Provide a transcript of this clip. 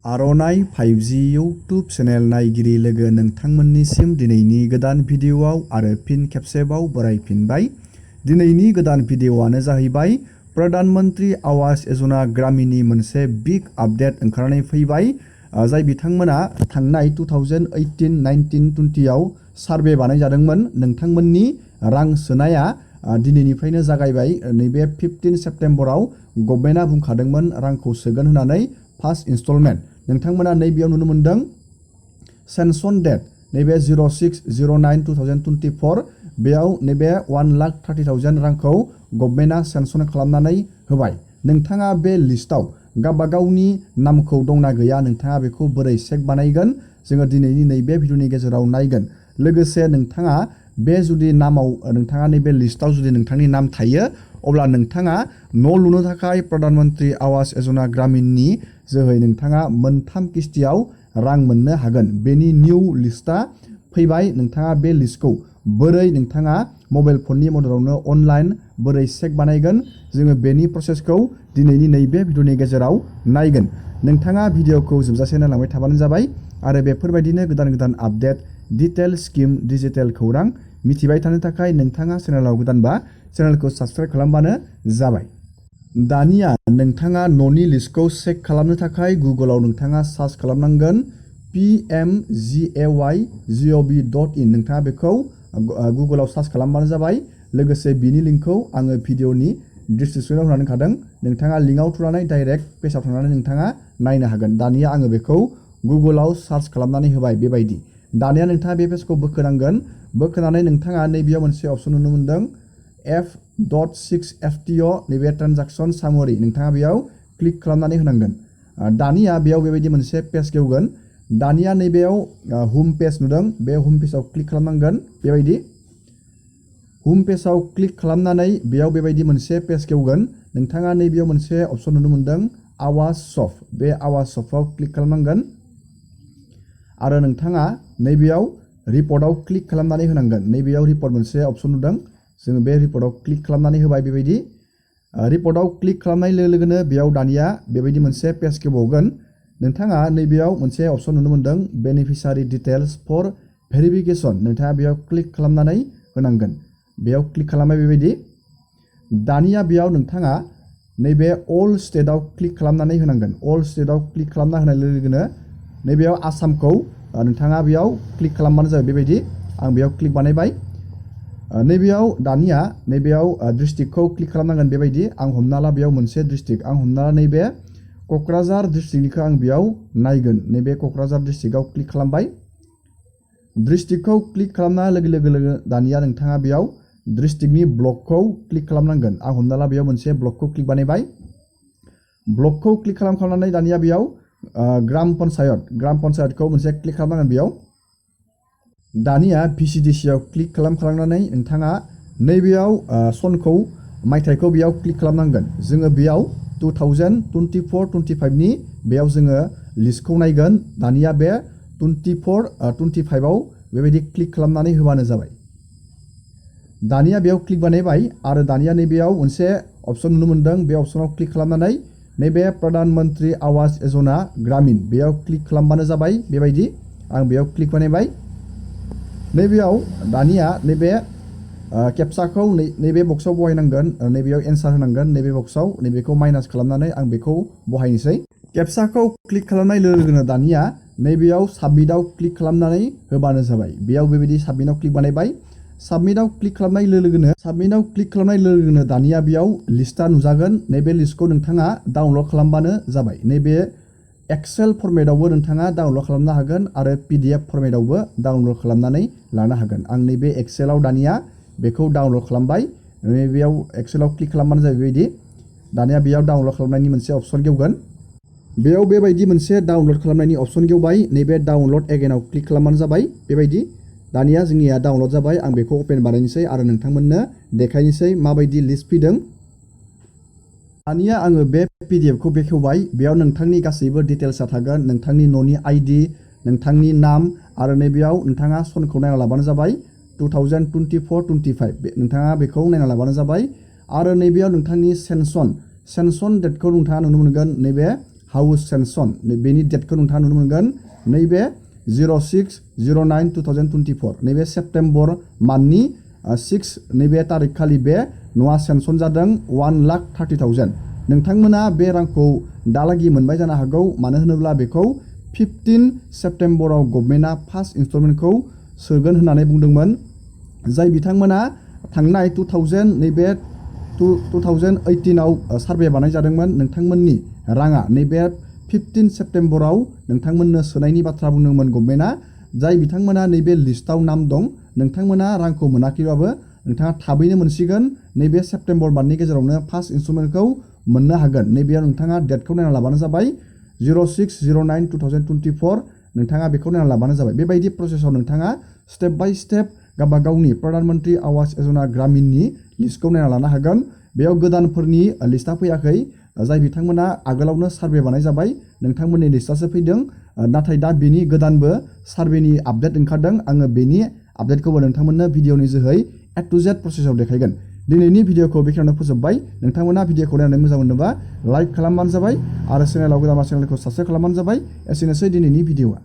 आर'नाइ 5G YouTube channel नायगिरि लोगो नोंथांमोननिसिम दिनैनि गोदान भिडिअ'आव आरो फिन खेबसेबाव बरायफिनबाय। दिनैनि गोदान भिडिअ'आनो जाहैबाय प्रधान मन्त्री आवास योजना ग्रामीणनि मोनसे बिग आपडेट ओंखारनानै फैबाय। जाय बिथांमोना थांनाय 2018, 19, 20 आव सार्भे बानायजादोंमोन। नोंथांमोननि रां सोनाया दिनैनिफ्रायनो जागायबाय। नैबे 15 सेप्तेम्बराव गभर्नमेन्टआ बुंखादोंमोन रांखौ सोगोन होननानै फार्स्ट इनस्टलमेन्ट। नोंथांमोना नैबेयाव नुनो मोनदों सेंसन डेट नैबे 06/09/2024 बेयाव नैबे 1,30,000 रांखौ गभर्नमेन्टआ सेंसन खालामनानै होबाय। नोंथाङा बे लिस्टआव गावबागावनि नामखौ दंना गैया नोंथाङा बेखौ बोरै चेक बानायगोन जोङो दिनैनि नैबे भिडिअनि गेजेराव नायगोन। लोगोसे नोंथाङा बे जुदि नामाव नोंथाङा नैबे लिस्टआव जुदि नोंथांनि नाम थायो अब्ला नोंथाङा न' लुनो थाखाय प्रधान मन्त्री आवास योजना ग्रामीणनि जोहै नोंथाङा मोनथाम किस्तियाव रां मोननो हागोन। बेनि निउ लिस्टआ फैबाय। नोंथाङा बे लिस्टखौ बोरै नोंथाङा मबाइल फननि मददावनो अनलाइन बोरै चेक बानायगोन जोङो बेनि प्रसेसखौ दिनैनि नैबे भिडिअनि गेजेराव नायगोन। नोंथाङा भिडिअखौ जोबजासे नायलांबाय थाबानो जाबाय आरो बेफोरबायदिनो गोदान गोदान आपडेट डिटेल स्किम डिजिटेल खौरां मिथिबाय थानो थाखाय नोंथाङा चेनेलाव गोदानबा चेनेलखौ साबस्क्राइब खालामबानो जाबाय। दानिया नोंथाङा न'नि लिस्टखौ चेक खालामनो थाखाय गुगोलाव नोंथाङा सार्च खालामनांगोन pmgay.gov.in। नोंथाङा बेखौ गुगोलाव सार्च खालामबानो जाबाय। लोगोसे बिनि लिंकखौ आङो भिडिअनि डिसक्रिपसनाव होनानै दोनखादों। नोंथाङा लिंकआव थुनानै डाइरेक्ट पेजाव थांनानै नोंथाङा नायनो हागोन। दानिया आङो बेखौ गुगोलाव सार्च खालामनानै होबाय बेबायदि। दानिया नोंथाङा बे पेजखौ बोखोनांगोन। बोखोनानै नोंथाङा नैबेयाव मोनसे अपसन नुनो मोनदों F.6FTO नैबे ट्रेन्जेकसन सामरी। नोंथाङा बेयाव क्लिक खालामनानै होनांगोन। दानिया बेयाव बेबायदि मोनसे पेज गेवगोन। दानिया नैबेयाव हम पेज नुदों। बे हम पेजाव क्लिक खालामनांगोन बेबायदि। हम पेजाव क्लिक खालामनानै बेयाव बेबायदि मोनसे पेज गेवगोन। नोंथाङा नैबेयाव मोनसे अपसन नुनो मोनदों आवास शप। बे आवास शपआव क्लिक खालामनांगोन आरो नोंथाङा नैबेयाव रिपर्टआव क्लिक खालामनानै होनांगोन। नैबेयाव रिपर्ट मोनसे अपसन नुदों। जोङो बे रिपर्टआव क्लिक खालामनानै होबाय बेबायदि। रिपर्टआव क्लिक खालामनाय लोगो लोगोनो बेयाव दानिया बेबायदि मोनसे पेज गेवबावगोन। नोंथाङा नैबेयाव मोनसे अपसन नुनो मोनदों बेनिफिसारि डिटेल्स फर भेरिफिकेसन। नोंथाङा बेयाव क्लिक खालामनानै होनांगोन। बेयाव क्लिक खालामबाय बेबायदि। दानिया बेयाव नोंथाङा नैबे अल स्टेटआव क्लिक खालामनानै होनांगोन। अल स्टेटआव क्लिक खालामना होनाय लोगो लोगोनो नैबेयाव आसामखौ नोंथाङा बेयाव क्लिक खालामबानो जाबाय बेबायदि। आं बेयाव क्लिक बानायबाय। नैबेयाव दानिया नैबेयाव डिस्ट्रिक्टखौ क्लिक खालामनांगोन बेबायदि। आं हमना ला बेयाव मोनसे डिस्ट्रिक्ट आं हमना ला नैबे क'क्राझार डिस्ट्रिक्टनिखौ आं बेयाव नायगोन। नैबे क'क्राझार डिस्ट्रिक्टआव क्लिक खालामबाय। डिस्ट्रिक्टखौ क्लिक खालामना लोगो लोगो दानिया नोंथाङा बेयाव डिस्ट्रिक्टनि ब्लकखौ क्लिक खालामनांगोन। आं हमना ला बेयाव मोनसे ब्लकखौ क्लिक बानायबाय। ब्लकखौ क्लिक खालामखांनानै दानिया बेयाव ग्राम पन्सायतखौ मोनसे क्लिक खालामनांगोन बेयाव। दानिया VCDCआव क्लिक खालामखांनानै नोंथाङा नैबेयाव सनखौ मायथाइखौ बेयाव क्लिक खालामनांगोन। जोङो बेयाव 2024-25 नि बेयाव जोङो लिस्टखौ नायगोन। दानिया बे 24-25 आव बेबायदि क्लिक खालामनानै होबानो जाबाय। दानिया बेयाव क्लिक बानायबाय आरो दानिया नैबेयाव मोनसे अपसन नुनो मोनदों। बे अपसनाव क्लिक खालामनानै नैबे प्रधान मन्त्री आवास योजना ग्रामीण बेयाव क्लिक खालामबानो जाबाय बेबायदि। आं बेयाव क्लिक बानायबाय। नैबेयाव दानिया नैबे केपसाखौ नैबे बक्सआव बहायनांगोन। नैबेयाव एन्सार होनांगोन। नैबे बक्सआव नैबेखौ माइनास खालामनानै आं बेखौ बहायनोसै। केपसाखौ क्लिक खालामनाय लोगो लोगोनो दानिया नैबेयाव साबमिटआव क्लिक खालामनानै होबानो जाबाय। बेयाव बेबायदि साबमिटआव क्लिक बानायबाय। साबमिटआव क्लिक खालामनाय लोगो लोगोनो दानिया बेयाव लिस्टआ नुजागोन। नैबे लिस्टखौ नोंथाङा डाउनलड खालामबानो जाबाय। नैबे एक्सेल फरमेटआवबो नोंथाङा डाउनलड खालामनो हागोन आरो PDF फरमेटआवबो डाउनलड खालामनानै लानो हागोन। आं नैबे एक्सेलाव दानिया बेखौ डाउनलड खालामबाय। नैबेयाव एक्सेलाव क्लिक खालामबानो जाबाय बेबायदि। दानिया बेयाव डाउनलड खालामनायनि मोनसे अपसन गेवगोन। बेयाव बेबायदि मोनसे डाउनलड खालामनायनि अपसन गेवबाय। नैबे डाउनलड एगेनआव क्लिक खालामबानो जाबाय बेबायदि। दानिया जोंनिया डाउनलड जाबाय। आं बेखौ अपेन बानायनोसै आरो नोंथांमोननो देखायनोसै माबायदि लिस्ट फैदों। दानिया आङो बे PDFखौ बेखेवबाय। बेयाव नोंथांनि गासैबो डिटेल्सआ थागोन। नोंथांनि न'नि ID, नोंथांनि नाम आरो नैबेयाव नोंथाङा सनखौ नायना लाबानो जाबाय 2024-25 नोंथाङा बेखौ नायना लाबानो जाबाय। आरो नैबेयाव नोंथांनि सेंसन डेटखौ नोंथाङा नुनो मोनगोन। नैबे हाउस सेंसन बेनि डेटखौ नोंथाङा नुनो मोनगोन नैबे 06/09/2024 नैबे सेप्तेम्बर मान्थनि 6 नैबे तारिख खालि बे न'आ सेंसन जादों 1,30,000 नोंथांमोना बे रांखौ दालागि मोनबाय जानो हागौ मानो होनोब्ला बेखौ 15 सेप्तेम्बराव गभर्नमेन्टआ फार्स्ट इनस्टलमेन्टखौ सोगोन होननानै बुंदोंमोन जाय बिथांमोना थांनाय 2000 नैबे 2018 आव सार्भे बानाय जादोंमोन नोंथांमोननि राङा नैबे 15 सेप्तेम्बराव नोंथांमोननो सोनायनि बाथ्रा बुंदोंमोन गभर्नमेन्टआ जाय बिथांमोना नैबे लिस्टआव नाम दं नोंथांमोना रांखौ मोनाखैबाबो नोंथाङा थाबैनो मोनसिगोन नैबे सेप्तेम्बर मान्थनि गेजेरावनो फार्स्ट इनस्टलमेन्टखौ मोननो हागोन नैबेयाव नोंथाङा डेटखौ नायना लाबानो जाबाय 06/09/2024 नोंथाङा बेखौ नायना लाबानो जाबाय बेबायदि प्रसेसआव नोंथाङा स्टेप बाय स्टेप गावबा गावनि प्रधान मन्त्रि आवास योजना ग्रामीणनि लिस्टखौ नायना लानो हागोन बेयाव गोदानफोरनि लिस्टआ फैयाखै जाय बिथांमोना आगोलावनो सार्भे बानाय जाबाय नोंथांमोननि लिस्टआसो फैदों नाथाय दा बेनि गोदानबो सार्भेनि आपडेट ओंखारदों आङो बेनि आपडेटखौबो नोंथांमोननो भिडिअनि जोहै A to Z प्रसेसआव देखायगोन दिनैनि भिडिअखौ बेखिनियावनो फोजोबबाय नोंथांमोना भिडिअखौ नायनानै मोजां मोनोबा लाइक खालामबानो जाबाय आरो चेनेलाव गोदान चेनेलखौ साबस्क्राइब खालामबानो जाबाय एसेनोसै दिनैनि भिडिअआ